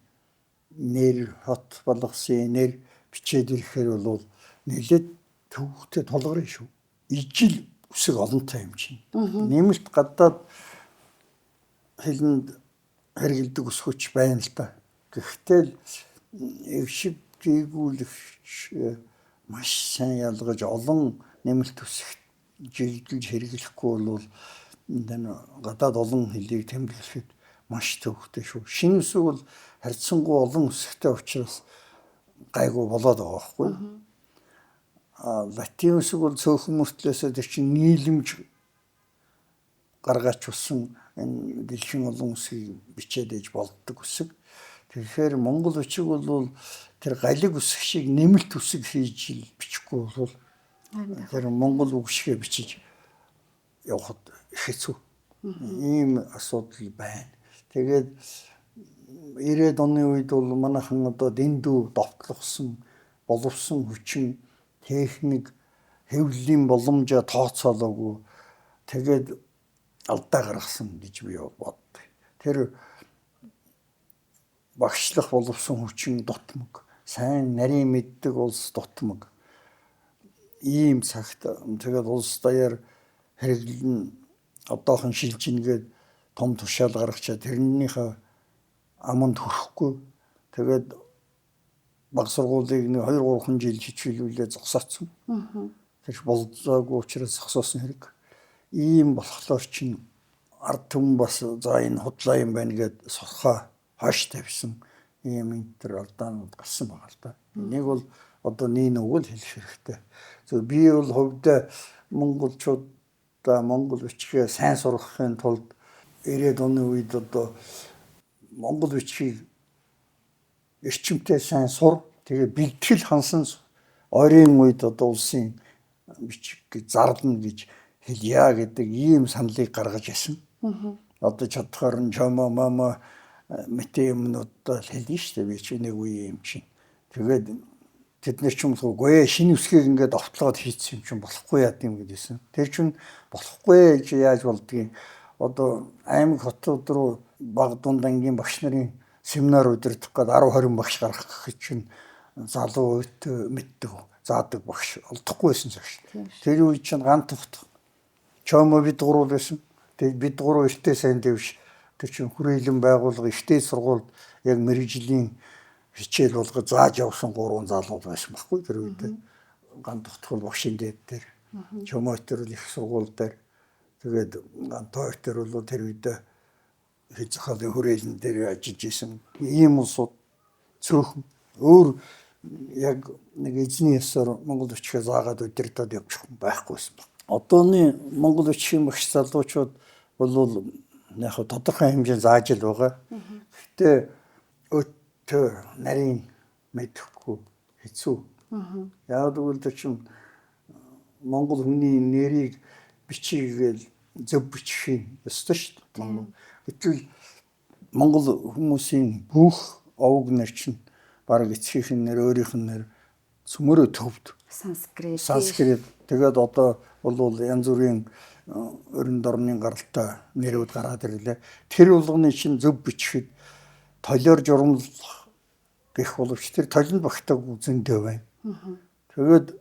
нэр, хот болгосон нэр бичээд ирэхээр бол нэлээд төвөгтэй тулгарна шүү. Ижил үсэг олонтой юм чинь. Нэмэлт гадаад хэлэнд хэрэгэлдэг өсгөч байна л да. Гэхдээ л эгшиг гийгүүлэгч маш сайн ялгаж олон нэмэлт үсэг жигдэлж хэрэглэхгүй бол энэ гадаад олон хэлийг тэмдэглэхэд маш төвөгтэй шүү. Шинэ үсэг бол харьцангуй олон үсэгтэй учраас гайгүй болоод байгаа байхгүй. А латин үсэг бол цөөхөн мөртлөөсөө тэр чинь нийлэмж гаргаач усан энэ дэлхийн олон үсгийг бичээд ээж болддог үсэг. Тэгэхээр монгол бичиг бол тэр галиг үсэг шиг нэмэлт үсэг хийж л бичихгүй бол тэр монгол үг шигэ бичиж явахад их хэцүү. Ийм асуудал байна. Тэгээд 90-ад оны үед бол манайхан одоо дэндүү довтлогсон, боловсон хүчин, техник, хэвлэлийн боломжоо тооцоолоогүй. Тэгээд алдаа гаргасан гэж би боддог. Тэр багшлах боловсон хүчин дутмаг, сайн нарийн мэддэг улс дутмаг. Ийм цагт тэгээд улс даяар хэрэглэн одоохон шилжингээд том тушаал гаргачаа тэрнийхээ аманд хүрэхгүй. Тэгээд баг сургуулийг нэг 2 3 жил хичээлүүлээ зогсоодсон. Тэр болзоогүй учраас зогсоосон хэрэг. Ийм болохоор чинь ард түмэн бас за энэ худлаа юм байна гэд сурхаа хойш тавьсан ийм энэ төр алдаанууд гарсан байгаа л да. Энийг бол одоо нэг үг л хэлэх хэрэгтэй. Зөв би бол хувьдаа монголчуудаа монгол бичгээ сайн сургахын тулд 90-ад оны үед одоо монгол бичгийг эрчимтэй сайн сур, тэгээ бэлтгэл хансан ойрын үед одоо улсын бичиг гэж зарлана гэж хэлье гэдэг ийм саналыг гаргаж ирсэн. Одоо чадхаар нь чомо мама мэт юмнуудаа хэлнэ шүү дээ. Би чи нэг үе юм чинь. Тэгээд тэд нар ч юм уу үгүй шинэ үсгийг ингээд овтлоод хийцсэн юм чинь болохгүй яа гэм гэдээсэн. Тэр чинь болохгүй гэж яаж болдгийг одоо аймаг хотууд руу баг дунд ангийн багш нарын семинар удирдах гээд 10 20 багш гаргах гэхэд чинь залуу үед мэддэг заадаг багш олдохгүй байсан цаг шүү дээ. Тэр үед чинь гант тухт чомо бид гурав байсан. Тэгээд бид гурав эртээ сайн дэвш тэр чинь хүрээлэн байгууллага эртээ сургуульд яг мэргэжлийн хичээл болгож зааж явсан гурван залуу байсан байхгүй тэр үед. Гант тухт бол багшийн дээд дээр, чомо тэр бол их сургууль дээр, тэгээд гант тэр бол тэр үед хэл зохиолын хүрээлэн дээр ажиллаж исэн. Ийм улсууд цөөхөн өөр яг нэг эзний ёсоор монгол бичгээ заагаад удирдаад явчих байхгүйсэн баг. Одооны монгол бичгийн багш залуучууд бол яг тодорхой хэмжээнд зааж л байгаа. Гэхдээ өтөө нарийн мэдэхгүй хэцүү. Яг гэвэл тэр чинь монгол хүний нэрийг бичээгээл зөв бичих юм ёстой шүү дээ. Гэтэл монгол хүмүүсийн бүх овг нэр чинь бараг эцгийнх нь нэр, өөрийнх нь нэр цөмөрөө төвд. Санскрит. Санскрит. Тэгээд одоо бол янз бүрийн өрн дорны гаралтай нэрүүд гараад ирлээ. Тэр болгоны чинь зөв бичихэд толиор журамлах гэх боловч тэр толинд багтаагүй зөндөө байна. Тэгээд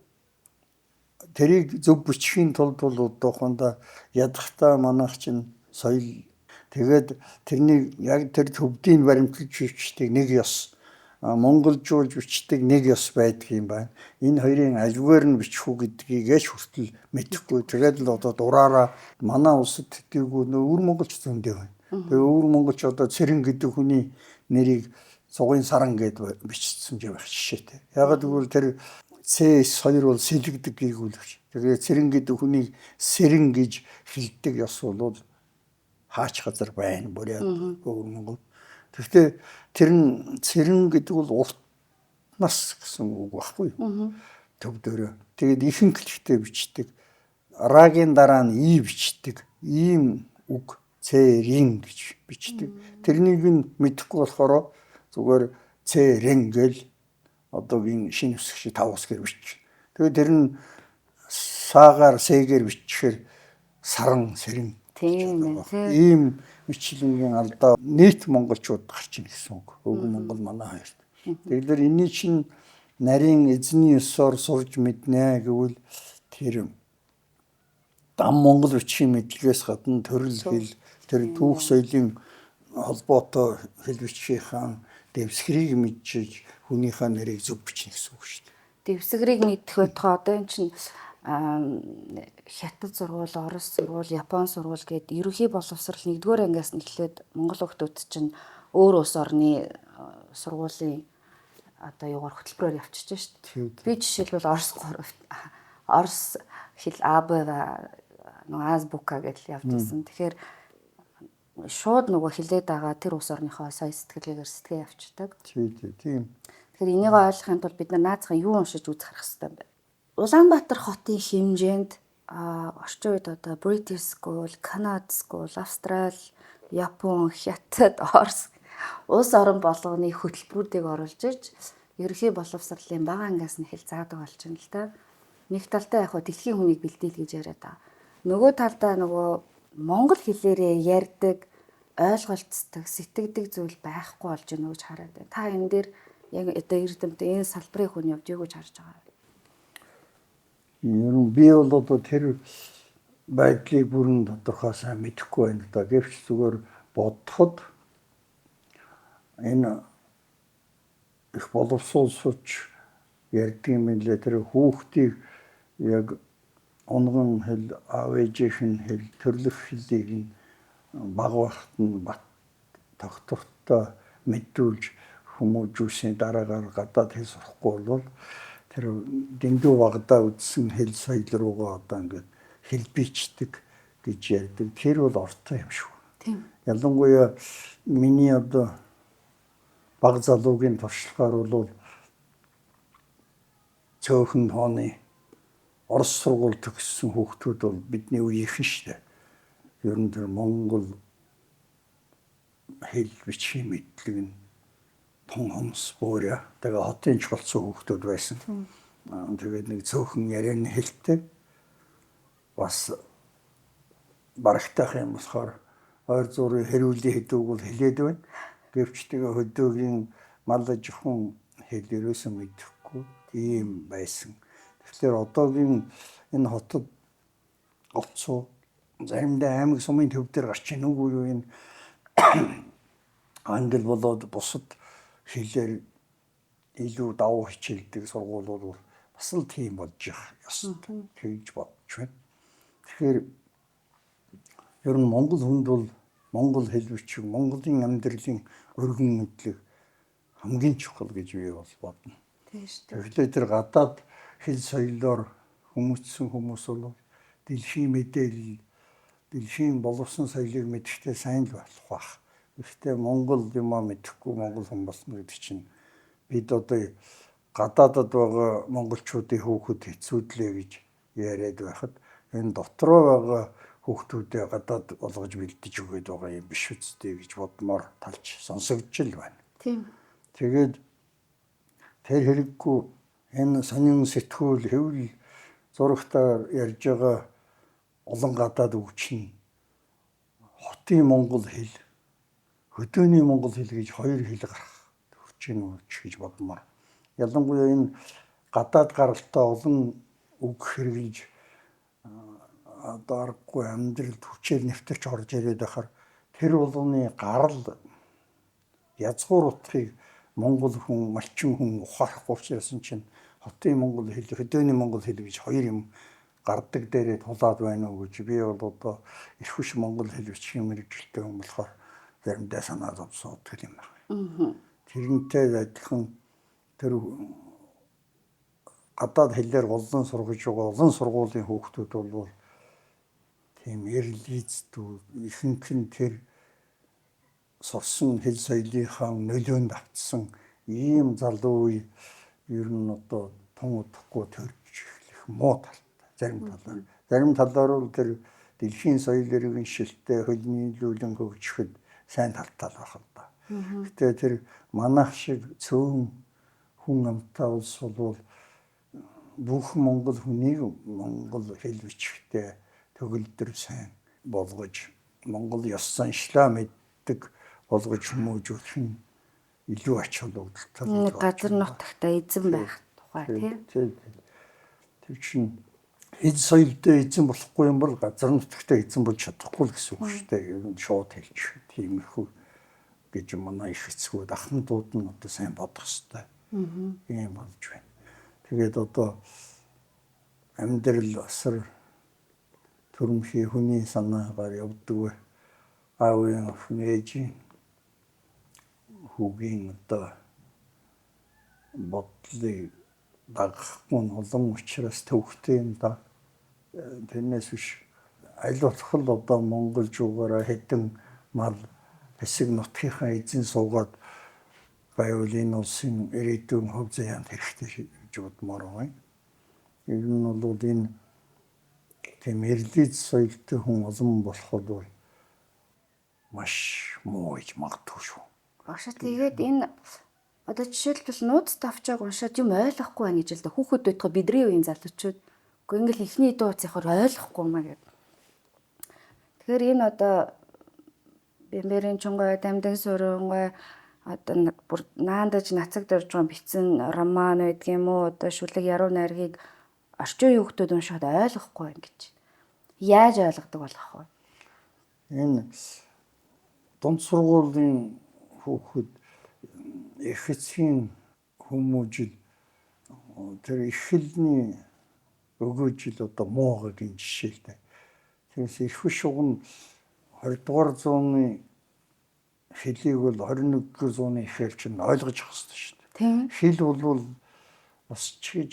тэрийг зөв бичихийн тулд бол одоохондоо ядахтаа манайх чинь соёл тэгээд тэрнийг яг тэр төвдийн баримтлаж бичдэг нэг ёс, монголжуулж бичдэг нэг ёс байдаг юм байна. Энэ хоёрын альвгаар нь бичих үү гэдгийг ч хүртэл мэдэхгүй. Тэгээд л одоо дураараа манай улсад төдийгүй нөө өвөр монголч зөндөө байна. Тэгээ өвөр монголч одоо Цэрэн гэдэг хүний нэрийг цугын саран гэд бичсэн юм байх жишээтэй. Яг гэвэл тэр CS2 бол сэлэгдэг гийгүүлэгч. Тэгээд Цэрэн гэдэг хүнийг сэрэн гэж хэлдэг ёс бол хаач газар байна. Бурят өвөр монгол. Тэгэхдээ тэр нь Цэрэн гэдэг бол урт нас гэсэн үг байхгүй юу? Төвдөрөө. Тэгээд ихэнх хэлхтэй бичдэг. Рагийн дараа нь и бичдэг. Ийм үг Цэрэн гэж бичдэг. Тэрнийг нь мэдэхгүй болохоор зүгээр Цэрэн гэл одоогийн шинэ үсэг шиг тав үсгээр бичдэг. Тэгээд тэр нь саагаар сэгээр бичгээр саран сэрэн. Тийм ээ. Ийм бичлэнгийн алдаа нийт монголчууд гарч ийн гэсэн үг. Өвгөн монгол манай хоёрт. Тэгэхээр энэний чинь нарийн эзний ёсоор сурж мэднэ гэвэл тэр дам монгол бичгийн мэдлэгээс гадна төрөл хэл тэр түүх соёлын холбоотой хэл бичгийнхаа Дэвсгэрийг мэдчиж хүнийхээ нэрийг зөв бичнэ гэсэн үг шүү дээ. Дэвсгэрийг мэдэх байтугай одоо эн чинь хятад сургууль, орос сургууль, япон сургууль гээд ерөнхий боловсрал 1-р ангиас нь эхлээд монгол хүмүүс чинь өөр улс орны сургуулийн одоо юугаар хөтөлбөрөөр явчихж шүү дээ. Би жишээлбэл орос орос хэл АБ нөгөө азбука гэж явж ирсэн. Тэгэхээр шууд нөгөө хилээд байгаа тэр улс орныхоо соёл сэтгэлгээгээр сэтгээ явчихдаг. Тийм. Тэгэхээр энийг ойлгохын тулд бид нар наацхан юу уншиж үзэх хэрэг хэрэгтэй юм бэ? Улаанбаатар хотын хэмжээнд орчин үед одоо British School, Canada School, Австрали, Япон, Хятад, Орос улс орон болгоны хөтөлбөрүүдийг оруулж ирж ерөнхий боловсролын бага ангиас нь хэл заадаг болж байна л да. Нэг талдаа яг хөө дэлхийн хүнийг бэлдээл гэж яриад байгаа. Нөгөө талдаа нөгөө монгол хэлээрээ ярьдаг, ойлголцдог, сэтгэдэг зүйл байхгүй болж байна гэж хараад байна. Та энэ дээр яг одоо эрдэмтэн энэ салбарын хүн явж юу гэж харж байгаа вэ? Ер нь би бол одоо тэр байдлыг бүрэн тодорхой сайн мэдэхгүй байна л да. Гэвч зүгээр бодоход энэ их боловсруулсууч ярьдаг юм лээ. Тэр хүүхдийг яг онгон хэл, аав ээжийнх нь хэл, төрлөх хэлийг нь бага байхад нь бат тогтвортой мэдүүлж хүмүүжүүлсний дараагаар гадаад хэл сурахгүй бол тэр дэндүү багадаа үзсэн хэл соёл руугаа одоо ингээд хэл бичдэг гэж ярьдаг. Тэр бол ортой юм шиг. Тийм. Ялангуяа миний одоо баг залуугийн туршлагаар бол цөөхөн тооны Орос сургууль төгссөн хүүхдүүд бол бидний үеийнхэн шүү дээ. Ер нь тэр монгол хэл бичгийн мэдлэг нь тун хомс буурья. Тэгээ хотын чухалцсан хүүхдүүд байсан. Тэгээд нэг цөөхөн ярианы хэлтэй бас барагтайх юм болохоор ойр зуурын хэрүүлийн хэдүүг бол хэлээд байна. Гэвч тэгээ хөдөөгийн мал аж ахуйн хэл ерөөсөн мэдэхгүй ийм байсан. Тэгэхээр одоогийн энэ хотод олцоо заримдаа аймаг сумын төв дээр гарч ийн үгүй юу энэ англи болоод бусад хэлээр илүү давуу хичээлдэг сургуулиуд бол бас л тийм болж явах ёстой гэж бодож байна. Тэгэхээр ер нь монгол хүнд бол монгол хэл бичиг, монголын амьдралын өргөн мэдлэг хамгийн чухал гэж би бол бодно. Тийм шүү дээ. Тэгэхээр тэр гадаад хэл соёлоор хүмүүжсэн хүмүүс бол дэлхийн мэдээлэл, дэлхийн боловсон соёлыг мэдэхдээ сайн л болох байх. Гэхдээ монгол юмаа мэдэхгүй монгол хүн болно гэдэг чинь бид одоо гадаадад байгаа монголчуудын хүүхэд хэцүүдлээ гэж яриад байхад энэ дотроо байгаа хүүхдүүдээ гадаад болгож бэлдэж өгöd байгаа юм биш үсттэй гэж бодмоор талж сонсогдож л байна. Тийм. Тэгээд тэр хэрэггүй энэ сонин сэтгүүл хэвлэл зурагтаар ярьж байгаа олон гадаад үг чинь хотын монгол хэл, хөдөөний монгол хэл гэж хоёр хэл гарах төрж гин үү гэж бодмоор. Ялангуяа энэ гадаад гаралтай олон үг хэрэглэж одоо аргагүй амьдралд хүчээр нэвтэрч орж ирээд байхаар тэр болгоны гарал язгуур утгыг монгол хүн, малчин хүн ухаарахгүй учраас чинь хотын монгол хэл, хөдөөний монгол хэл гэж хоёр юм гардаг дээрээ тулаад байна уу гэж би бол одоо эрх хүч монгол хэл бичгийн мэргэжилтэй хүн болохоор заримдаа санаа зовсоодаг юм байна. Тэрнтэй адилхан тэр гадаад хэлээр голлон сургаж байгаа олон сургуулийн хүүхдүүд бол тийм эрэлийцдүү ихэнх нь тэр сурсан хэл соёлынхаа нөлөөнд автсан ийм залуу үе ер нь одоо тун удахгүй төрж эхлэх муу талтай зарим талаар. Зарим талаар бол тэр дэлхийн соёл иргэн шилтэй хөлнөлүүлэн хөгжихэд сайн талтай л байх л да. Гэтэ тэр манайх шиг цөөн хүн амтай улс бол бүх монгол хүнийг монгол хэл бичгтээ төгөлдөр сайн болгож монгол ёс заншлаа мэддэг болгож хүмүүжүүлэх нь илүү ач холбогдолтой. Нэг газар нутагта эзэн байх тухай тийм. Тэр чинь эд соёлтой эзэн болохгүй юм бол газар нутагта эзэн болж чадахгүй л гэсэн үг шүү дээ. Ер нь шууд хэлж тиймэрхүү гэж гэж манай их эцгүүд ахмадууд нь одоо сайн бодох ёстой. Ийм болж байна. Тэгээд одоо амьдрал асар төрөмхий хүний санаагаар явдаг. Аавын охин ээжийн хүүгийн одоо бодлыг дагахгүй нь олон учраас төвхтэй юм да. Тэрнээс биш аль болох л одоо монголжуугаараа хэдэн мал хэсэг нутгийнхаа эзэн суугаад байвал энэ улсын ирээдүйн хөв заяанд хэрэгтэй гэж бодмоор байна. Ер нь бол энэ тийм эрлийз соёлтой хүн олон болоход бол маш муу гэж магадгүй шүү. Багшаа тэгээд энэ одоо жишээлбэл нууц тавчааг уншаад юм ойлгохгүй байна гэж л да. Хүүхэд байтугай бидний үеийн залуучууд үгүй ингээл эхний дуу цахаар ойлгохгүй юм а гэд. Тэгэхээр энэ одоо Бэмбэрийн чонгой, Дамдын сурингой одоо бүр наандаж нацаг дөрж байгаа бичсэн роман байдаг юм уу? Одоо шүлэг яруу найргийг орчин үеийн хүүхдүүд уншаад ойлгохгүй байна гэж. Яаж ойлгодог болох вэ? Энэ дунд сургуулийн хүүхэд их эцгийн хүмүүжил тэр их хэлний өгөөжил одоо муугагийн жишээлтэй. Тэгээс их шугам 20 дугаар зууны хэлийг бол 21 дугаар зууны их хэл чинь ойлгож авах хэрэгтэй шүү дээ. Хэл бол бас ч гэж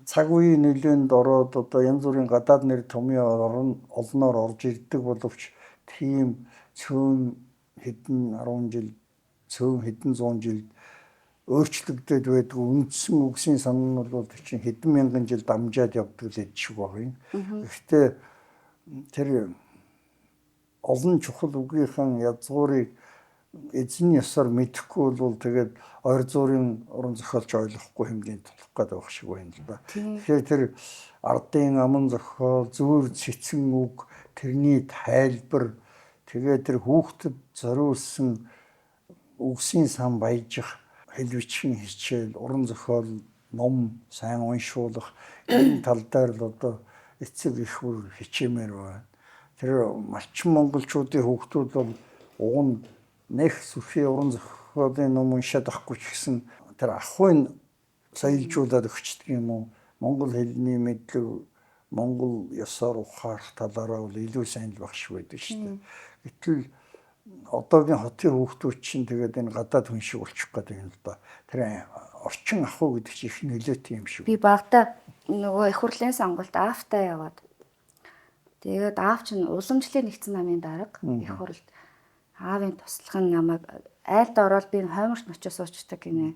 цаг үеийн нөлөөнд ороод одоо янз бүрийн гадаад нэр томьёо олноор орж ирдэг боловч тийм цөөн хэдэн 10 жил цөөн хэдэн зуун жил өөрчлөгдөд байдаг үндсэн үгсийн сан нь бол чинь хэдэн мянган жил дамжаад явдаг л хэд шиг баг юм. Гэхдээ тэр олон чухал үгийнхэн язгуурыг эзэн ёсоор мэдэхгүй бол тэгээд ойр зуурын уран зохиолч ойлгохгүй хэмжээнд тулах гэдэг байх шиг байна л да. Тэгэхээр тэр ардын аман зохиол, зүүр цэцэн үг, тэрний тайлбар, тэгээд тэр хүүхдэд зориулсан үгсийн сан баяжих, хэл бичгийн хичээл, уран зохиол, ном сайн уншуулах энэ тал дээр л одоо эцэг их бүр хичээмээр байна. Тэр малчин монголчуудын хүүхдүүд бол уг нь нэх сүхий уран зохиолын ном уншаад авахгүй ч гэсэн тэр ахуйн соёлжуулаад өгчдөг юм уу? Монгол хэлний мэдлэг, монгол ёсоор ухаарах талаараа бол илүү сайн л баг шиг байдаг шүү дээ. Гэтэл одоогийн хотын хүүхдүүд чинь тэгээд энэ гадаад хүн шиг болчих гээд юм л да. Тэр орчин ахуй гэдэг чинь их нөлөөтэй юм шиг. Би багада нөгөө их хурлын сонгуульд аавтай яваад тэгээд аав чинь уламжлалын нэгдсэн намын дарга их хурлд аавын туслах нь намайг айлд ороод би хойморт очиж суучдаг гинэ.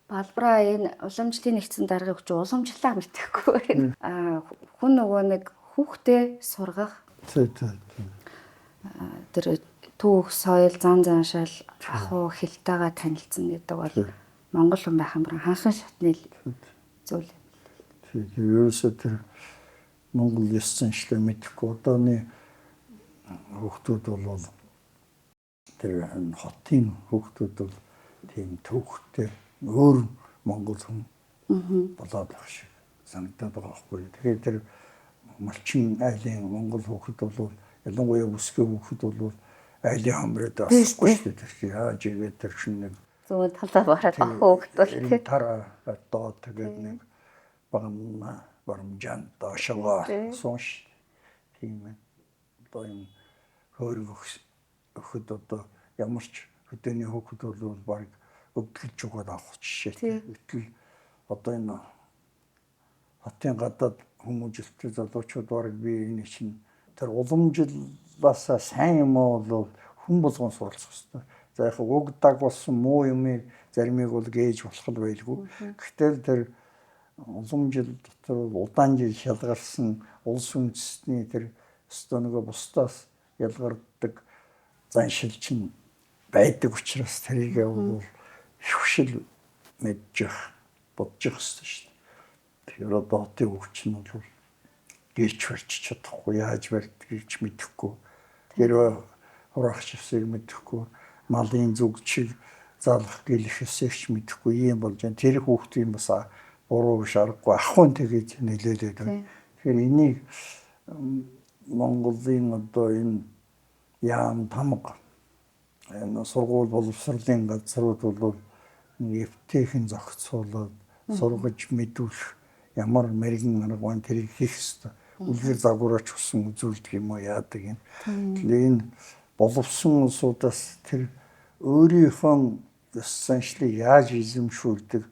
Балбараа энэ уламжлалын нэгдсэн даргыг чи уламжлалаа мэдэхгүй байна. Аа хүн нөгөө нэг хүүхдээ сургах. Тэр түүх, соёл, зан заншаал, ахуй хэлтэйгээ танилцсан гэдэг бол монгол хүн байх юм бүр ханхан шатны зүйл. Тийм ерөөсөө тэр монгол ёс заншлаа мэдэхгүй одооны хүүхдүүд бол тэр хотын хүүхдүүд бол тийм төвхтэй өөр монгол хүн болоод байх шиг санагдаад байгаа байхгүй. Тэгэхээр тэр малчин айлын монгол хүүхэд бол ялангуяа бүсгүй хүүхэд бол айлын хамраад асахгүй шүү дээ. Тэр чинь яаж игээд тэр чинь нэг зүүн талаа бараад охин хүүхэд бол тийм тараа одоо тэгээд нэг багна барамжаан доошоо суунш тийм ээ. Одоо юм хөөрөг өхөд одоо ямар ч хөдөөний хүүхэд бол баг өвдөлж угаад авах жишээтэй. Гэтэл одоо энэ хотын гадаад хүмүүжилттэй залуучууд баг би энэ чинь тэр уламжлалаасаа сайн юм бол хүн болгон суралцах хэрэгтэй. За яг уг даг болсон муу юмыг заримыг бол гээж болох л байлгүй. Гэтэл тэр уламжил дотор удаан жил шалгарсан улс үндэстний тэр өстөө нөгөө бусдаас ялгардаг заншил чинь байдаг учраас тэрийг бол хвшил мэдчих бодчих ёстой шүү дээ. Тэгэхээр одоо хотын хөгч нь бол гээч барьж чадахгүй, яаж барьдгийг ч мэдэхгүй. Гэрээ хураах ёсыг мэдэхгүй, малын зүг чиг залах гэлэх ёсыг ч мэдэхгүй юм болж байна. Тэр хүүхдийн бас буруу биш аргагүй ахуйн тэгэж нөлөөлөд байна. Тэгэхээр энийг Монголын одоо энэ яам тамга Энэ сургууль боловсролын газрууд бол нэг эвтэйхэн зохицуулаад сургаж мэдүүлэх ямар мэрэгэн арга байна, тэрийг хийх ёстой. Үлгэр загвараач усан үзүүлдэг юм уу, яадаг юм. Тэгэхээр энэ боловсон улсуудаас тэр өөрийнхөө ёс заншлыг яаж эзэмшүүлдэг,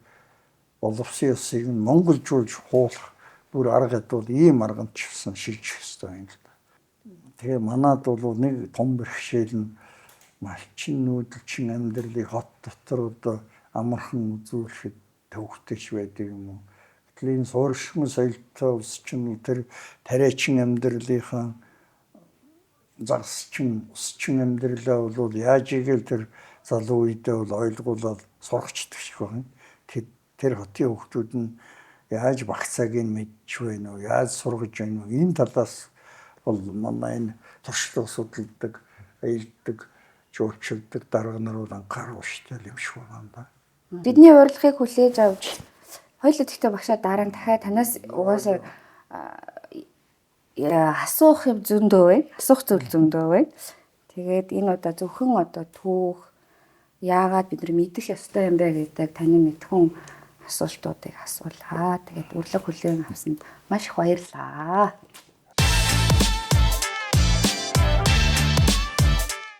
боловсон ёсыг нь монголжуулж хуулах бүр арга ядвал ийм арганд ч гэсэн шилжих ёстой юм л да. Тэгээ манад бол нэг том бэрхшээл нь малчин нүүдэлчин амьдралыг хот дотор одоо амархан үзүүлэхэд төвөгтэйч байдаг юм уу. Гэтэл энэ суурьшман соёлтой улс чинь тэр тариачин амьдралынхаа загасчин усчин амьдралаа бол яаж игээл тэр залуу үедээ бол ойлгуулаад сургачдаг шиг байна. Тэр хотын хүүхдүүд нь яаж багцааг нь мэдж байна уу, яаж сургаж байна уу? Энэ талаас бол манай энэ туршлага судалдаг, аялдаг, жуулчилдаг дарга нар бол анхаарал унштай юм шиг байна да. Бидний урилгыг хүлээж авч хоёулаа тэгтээ багшаа дараа нь дахиад танаас угаасаа асуух юм зөндөө байна. Асуух зүйл зөндөө байна. Тэгээд энэ удаа зөвхөн одоо түүх яагаад бид нар мэдэх ёстой юм бэ гэдэг таны мэдхүн асуултуудыг асуулаа. Тэгээд урилга хүлээн авсанд маш их баярлалаа.